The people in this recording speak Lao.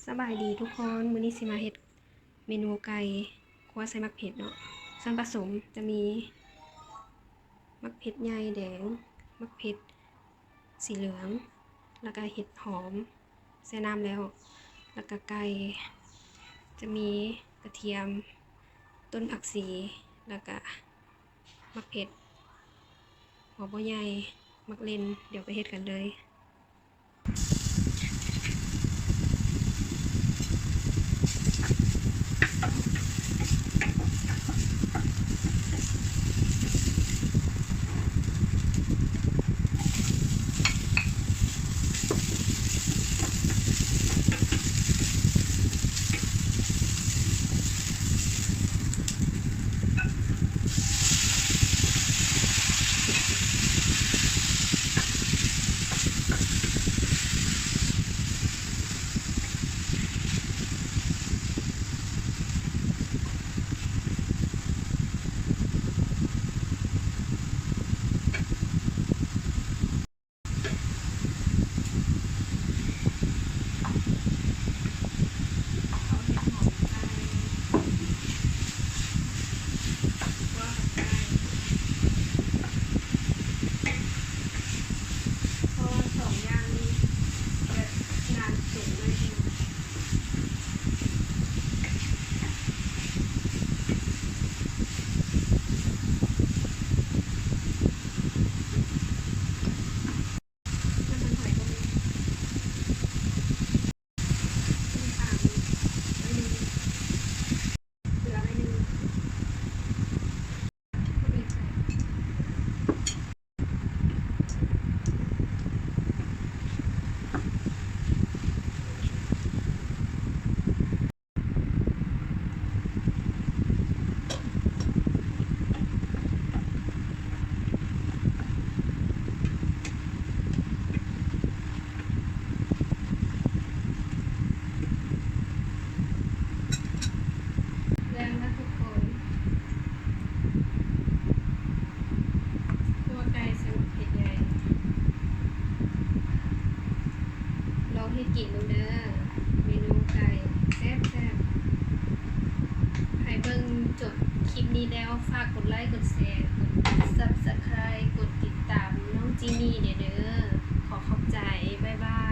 ສະບາຍດີທຸກຄົນ, ມື້ນີ້ຊິມາເຮັດເມນູໄກ່ຂົ້ວໃສ່ໝາກເຜັດເນາະ. ສ່ວນປະສົມຈະມີໝາກເຜັດໃຫຍ່ແດງ, ໝາກເຜັດສີເຫຼືອງ, ແລ້ວກະເຫັດຫອມແຊ່ນ້ຳແລ້ວ, ແລ້ວກະໄກ່, ຈະມີກະທຽມ, ຕົ້ນຜັກຊີ, ແລ້ວກະໝາກເຜັດຫົວບໍ່ໃຫຍ່, ໝາກເລັ່ນ. ດຽວໄປເຮັດກັນເລີຍ. ເພາະວ່າສອງຢ່າງນີ້ແບບນານສູງໜ້ອຍໜຶ່ງ. ແລ້ວນະທຸກຄົນ, ຂົ້ວໄກ່ໃສ່ໝາກເຜັດໃຫຍ່. ລອງເຮັດກິນເບິ່ງເດີ, ເມນູໄກ່ແຊບໆ. ໃຜເບິ່ງຈົບຄລິບນີ້ແລ້ວ ຝາກກົດໄລ ກົດແຊ ກົດ Subscribe ກົດຕິດຕາມນ້ອງຈີນີ້ແດ່ເດີ. ຂໍຂອບໃຈ. ບາຍບາຍ.